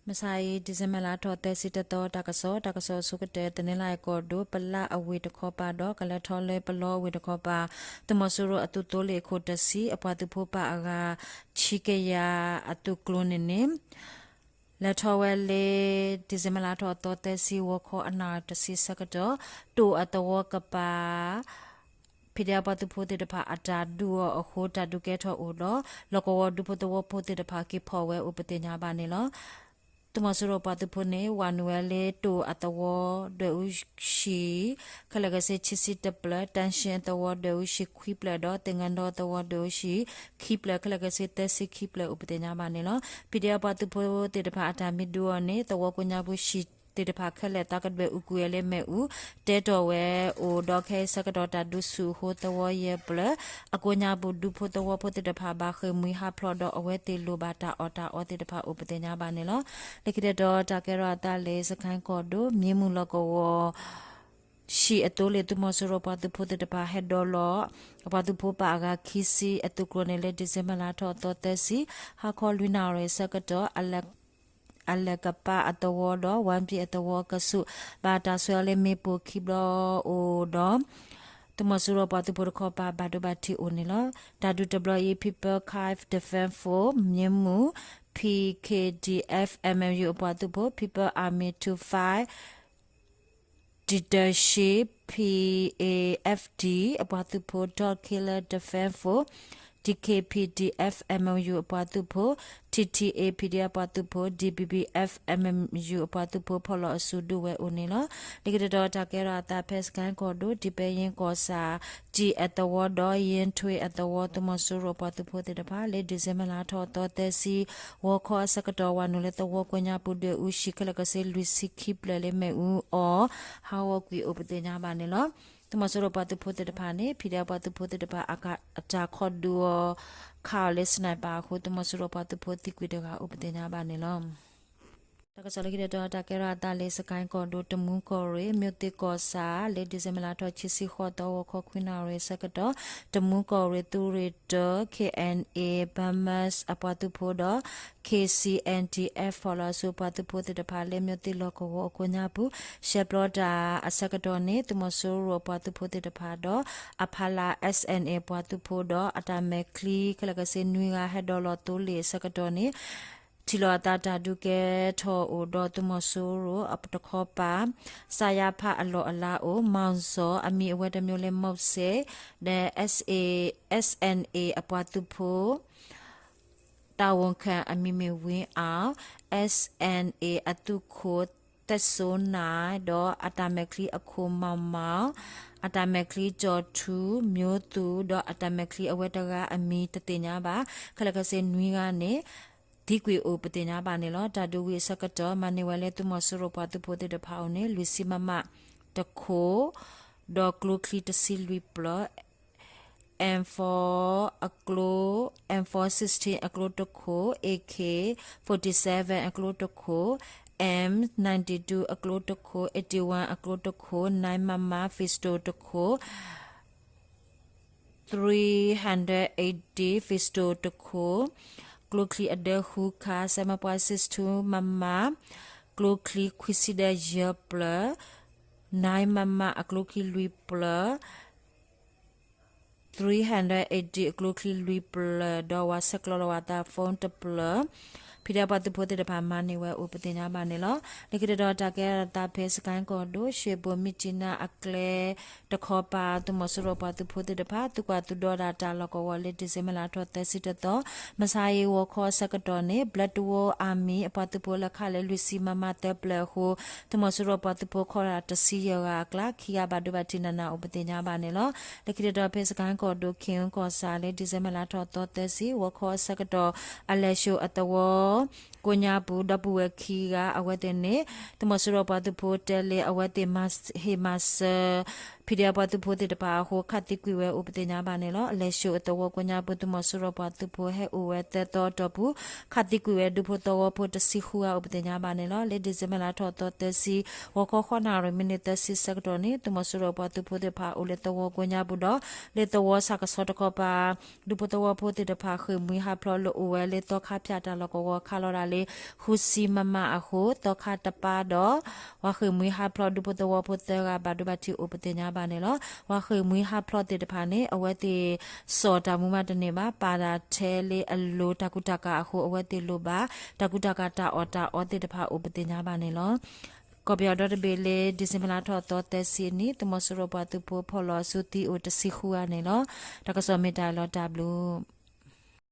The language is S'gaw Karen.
မဆါအံၤ December လါထီၣ်သၢဆံတသီ တၢ်ကစီၣ်, တၢ်ကစီၣ်အဆိကတၢၢ် သန့ၤလၢ်ကီၢ်ဒိၣ် ပလၢ်အဝ့ၢ်တခီပၤဒီး ကလဲၤထီၣ်လၢပလီအဝ့ၢ်တခီပၤ သုးမီၤစိရိၤအသုးသိလ့ၣ်အခိၣ်တဆံ အပှၤသုးဖိပာ်အဂၤ ဆံကယၤအသုးကျိၤန့ၣ်န့ၣ် လဲၤထီၣ်ဝဲလၢ December လါထီၣ်သီသၢဆံ ဂီၤခီအနၣ်ရံၣ်တဆံဆၢကတီၢ် တိၣ်အသဝီကပၤ ဖံးဒဲးအပှၤသုးဖိသ့ၣ်တဖၣ်အတၢ်ဒုးအီၤအဃိ တၢ်ဒုးကဲထီၣ်အိၣ်ဒီး လီၢ်ကဝီၤဒူဖိသဝီဖိသ့ၣ်တဖၣ်က့ၤဖီၣ်ဝဲအိၣ်ပသ့ၣ်ညါဘၣ်န့ၣ်လီၤ. သုးမီၤစိရိၤပှၤသုးဖိန့ၣ် ဝၤနုာ်ဝဲလၢတိၣ်အသဝီဒွဲၣ်အူဟံၣ် ခဲလၢာ်ခဲဆ့ဆံဆံတဖျၢၣ်, တၢ်ရှ့အသဝီဒွဲၣ်အူဟံၣ်ခွံဖျၢၣ်ဒီး သ့ၣ်ငၣ်ဒီသဝီဒွဲၣ်အူဟံၣ်ခံဖျၢၣ် ခဲလၢာ်ခဲဆ့သၢဆံခံဖျၢၣ်အိၣ်ပသ့ၣ်ညါဘၣ်န့ၣ်လီၤ. ဖံးဒဲးအပှၤသုးဖိသ့ၣ်တဖၣ်အတၢ်မံဒုးအီၤန့ၣ် သဝီကိးညါပူၤဟံၣ်သ့ၣ်တဖၣ်ခဲလၢာ်သးကဒွဲၣ်အူကွံာ်ဝဲလၢမ့ၣ်အူ တဲတီၢ်ဝဲအိၣ်ဒီး ခဲအံၤဆၢကတီၢ်တၢ်ဒုးဆူၣ်အဃိ သဝီယဲၢ်ဖျၢၣ် အကိးညါပူၤဒူဖိသဝီဖိသ့ၣ်တဖၣ် ဘၣ်ဃ့ၢ်မှံဟးဖျိးဒီးအဝဲသ့ၣ်လိၣ်ဘၣ်တၢ်အီၣ်တၢ်အီသ့ၣ်တဖၣ်အိၣ်ပသ့ၣ်ညါဘၣ်န့ၣ်လီၤ. လၢခံတတီၤတၢ်ကဲထီၣ်အသးလၢ စကဲၣ်ကီၢ်ဒိၣ် မ့ၢ်မုၢ်လီၢ်ကဝီၤ ဟံၣ်အသိလ့ၣ် သုးမီၤစိရိၤပှၤသုးဖိသ့ၣ်တဖၣ်ဟဲဒိးလီၤ အပှၤသုးဖိပာ်အဂၤခံဆံအသုးကျိၤန့ၣ်လၢ December လါထီၣ်သီသၢဆံ ဟါခီလွံၢ်နၣ်ရံၣ်ဆၢကတီၢ် အလဲၣ်ကပၤအသဝီဒီး ဝါပံၤအသဝီကဆူး ဘၣ်တၢ်ဆှၢအီၤလၢမ့ၣ်ပိၢ်ခံဘျီအိၣ်ဒီး သုးမီၤစိရိၤပှၤသုးဖိတခီပၤဘၣ်ဒိဘၣ်ထံးအိၣ်န့ၣ်လီၤ. တၢ်ဒုးတဘျီအံၤ People Kyiv Defense Force မ့ၢ်မုၢ် P K D F M M U အပှၤသုးဖိ People Army two five Dictatorship P A F D အပှၤသုးဖိ Don Killer Defense Force D K P D F M M U အပှၤသုးဖိ T T A P D F အပှၤသုးဖိ D B B F M M U အပှၤသုးဖိ ဖီၣ်လီၤအစုဒုးဝဲအိၣ်န့ၣ်လီၤ. လၢခံတတီၤတၢ်ကဲထီၣ်အသးဖဲစကဲၣ်ကီၢ်ဒိၣ် ဒံးပဲယ့ကီၢ်ဆၣ် တံၢ်အသဝီဒီး ယ့ထွ့အသဝီ သုးမီၤစိရိၤအပှၤသုးဖိသ့ၣ်တဖၣ် လၢ December လါထီၣ်သီသၢဆံ ဂီၤခီအဆၢကတီၢ် ဝၤနုာ်လၢသဝီကိးညါပူၤဒွဲၣ်အူဟံၣ် ခဲလၢာ်ခဲဆ့လွံၢ်ဆံခံဖျၢၣ်လၢမ့ၣ်အူအီၤ ဟးဂီၤကွံာ်အိၣ်ပသ့ၣ်ညါဘၣ်န့ၣ်လီၤ. သုးမီၤစိရိၤပှၤသုးဖိသ့ၣ်တဖၣ်န့ၣ် ဖံးဒဲးအပှၤသုးဖိသ့ၣ်တဖၣ် အတၢ်ခီၣ်ဒုးအီၤ ခးအီၤလၢ sniper အဃိ သုးမီၤစိရိၤပှၤသုးဖိသံကွံာ်တဂၤအိၣ်ပသ့ၣ်ညါဘၣ်န့ၣ်လီၤ. တၢ်ကစီၣ်လၢခံတတီၤ တၢ်ကဲထီၣ်အသးလၢ စကဲၣ်ကီၢ်ဒိၣ် တမူကီၢ်ရ့ၣ် မၠိသ့ၣ်ကီၢ်ဆၣ် လၢ December လါထီၣ်ခံဆံဃိးသီ ဂီၤခီခွံနၣ်ရံၣ်ဆၢကတီၢ် တမူကီၢ်ရ့ၣ်သုးရ့ၣ်တၢ K N A Burma အပှၤသုးဖိဒီး K C N D F ဖီၣ်လီၤအစုအပှၤသုးဖိသ့ၣ်တဖၣ် လၢမၠိသ့ၣ်လီၢ်ကဝီၤအကိးညါပူၤ ရှဲပျီတၢ်အဆၢကတီၢ်န့ၣ် သုးမီၤစိရိၤအပှၤသုးဖိသ့ၣ်တဖၣ်ဒီး အဖီလာ် S N A အပှၤသုးဖိဒီး အတၢ်မဲာ်ချံ ခဲလၢာ်ခဲဆ့နွံဂၤ ဟဲဒိးလီၤသိလ့ၣ်အဆၢကတီၢ်န့ၣ် ထံၣ်လိာ်အသးတၢ်ဒုးကဲထီၣ်အိၣ်ဒီး သုးမီၤစိရိၤအတခီပၤ စါယါဖးအလီၢ်အလၤအိၣ် မီၣ်စီၤ အမံၤအဝဲတမံၤလၢ မီၣ်စဲး ဒီး S A S N A အပှၤသုးဖိ တာဝန်ခံ အမံၤမ့ၢ်ဝ့အီၤ S N A အသုးခိၣ် သက်စိုးနိုင် ဒီးအတၢ်မဲာ်ချံအခိၣ် မောင်မောင် အတၢ်မဲာ်ချံ ကျော်ထူးမျိုးသူ ဒီးအတၢ်မဲာ်ချံအဝဲတဂၤအမံၤတသ့ၣ်ညါဘၣ် ခဲလၢာ်ခဲဆ့နွံဂၤန့ၣ် သံကွံာ်အိၣ်ပသ့ၣ်ညါဘၣ်န့ၣ်လီၤ. တၢ်ဒုးဝံၤအဆၢကတီၢ် မၤန့ၢ်ဝဲလၢသုးမီၤစိရိၤပှၤသုးဖိသ့ၣ်တဖၣ်အိၣ်န့ၣ် လွံၢ်ဆံ MM တခိၣ် ဒီးကျိချံတဆံလွံၢ်ဖျၢၣ် M four အကျိ M four sixteen အကျိတခိၣ် AK forty-seven အကျိတခိၣ် M ninety-two အကျိတခိၣ် eighty-one အကျိတခိၣ် nine MM pistol တခိၣ် three hundred eighty pistol တခိၣ် ကျိချံအဒၢဃုခါ seven point six two MM ကျိချံခွံဆံဒီးယဲၢ်ဖျၢၣ် nine MM အကျိချံလွံၢ်ဖျၢၣ် three hundred eighty အကျိချံလွံၢ်ဖျၢၣ် ဒီးဝၤဆဲးကျိးလီၤဝၤသး phone တဖျၢၣ် ဖံးဒဲးပှၤသုးဖိသ့ၣ်တဖၣ် မၤန့ၢ်ဝဲအိၣ်ပသ့ၣ်ညါဘၣ်န့ၣ်လီၤ. လၢခံတတီၤ တၢ်ကဲထီၣ်အသးဖဲစကဲၣ်ကီၢ်ဒိၣ် ရှ့ဘိၣ်မ့ၢ်ကၠံနါအကျဲတခီပၤ သုးမီၤစိရိၤပှၤသုးဖိသ့ၣ်တဖၣ် သုးကွၢ်သုးဒီးဒၣ်တၢ်လီၢ်ကဝီၤလၢ December လါထီၣ်သၢဆံတသီ မဆါအံၤ ဂီၤခီအဆၢကတီၢ်န့ၣ် Black Wolf Army အပှၤသုးဖိလဲၤခးလၢလွံၢ်ဆံ MM သၢဖျၢၣ်အဃိ သုးမီၤစိရိၤပှၤသုးဖိခီၣ်တၢ်တဆံယဲၢ်ဂၤအကျါ ခံဂၤဘၣ်ဒိဘၣ်ထံးနးနးအိၣ်ပသ့ၣ်ညါဘၣ်န့ၣ်လီၤ. လၢခံတတီၤ ဖဲစကဲၣ်ကီၢ်ဒိၣ် ခ့ၣ်အူကီၢ်ဆၣ်လၢ December လါထီၣ်သီသၢဆံ ဂီၤခီအဆၢကတီၢ် အလဲၤၡိၤအသဝီ ကိးညါပူၤ ဒီပုၢ်ဝဲၢ်ခံဂၤ အဝဲသ့ၣ်န့ၣ် သုးမီၤစိရိၤပှၤသုးဖိတဲလၢအဝဲသ့ၣ်မၤဟ့ၣ်မၤစၢၤ ဖံးဒဲးပှၤသုးဖိသ့ၣ်တဖၣ်အဃိ ခးသံကွံာ်ဝဲအိၣ်ပသ့ၣ်ညါဘၣ်န့ၣ်လီၤ. လဲၤၡိၤအသဝီကိးညါပူၤ သုးမီၤစိရိၤပှၤသုးဖိဟဲအိၣ်ဝဲသၢသီအတီၢ်ပူၤ ခးသံကွံာ်ဝဲဒူဖိသဝီဖိတဆံဃုဂၤ အိၣ်ပသ့ၣ်ညါဘၣ်န့ၣ်လီၤ. လၢ December လါထီၣ်သီသၢဆံ ဂီၤခီဃိးနၣ်ရံၣ် မံးနံးသၢဆံဆၢကတီၢ်န့ၣ် သုးမီၤစိရိၤပှၤသုးဖိသ့ၣ်တဖၣ်အိၣ်လၢသဝီကိးညါပူၤဒီး လၢသဝီဆၣ်ကဆီတခီပၤ ဒူဖိသဝီဖိသ့ၣ်တဖၣ် ဃ့ၢ်မှံဟးဖျိးလိာ်အိၣ်ဝဲလၢသီခါဖၠၣ်တၢ်လီၢ်ကဝီၤခးလီၤဒၣ်လၢ ဃုဆံ မမ အဃိ သီခါတပၤဒီး ပှၤဃ့ၢ်မှံဟးဖျိးဒူဖိသဝီဖိသၢဂၤ ဘၣ်ဒိဘၣ်ထံးအိၣ်ပသ့ၣ်ညါဘၣ်န့ၣ်လီၤ. ပှၤဃ့ၢ်မှံဟးဖျိးသ့ၣ်တဖၣ်န့ၣ် အဝဲသ့ၣ် စိာ်တၢ်မူမးတန့ၢ်ဘၣ် ပာ်တၢ်ထဲလၢအလိၤတၢ်ကူတၢ်ကၤအဃိ အဝဲသ့ၣ်လိၣ်ဘၣ် တၢ်ကူတၢ်ကၤတၢ်အီၣ်တၢ်အီသ့ၣ်တဖၣ်အိၣ်ပသ့ၣ်ညါဘၣ်န့ၣ်လီၤ. ကီၢ်ပယီၤဒီတဘ့ၣ်လၢ December လါထီၣ်သီသၢဆံအနံၤ သုးမီၤစိရိၤပှၤသုးဖိဖီၣ်လီၤစုသံအိၣ်တဆံဃုဂၤန့ၣ်လီၤ. တၢ်ကစီၣ်မ့ၢ်တၢ်အံၤလီၤ တၢ်ဘျုး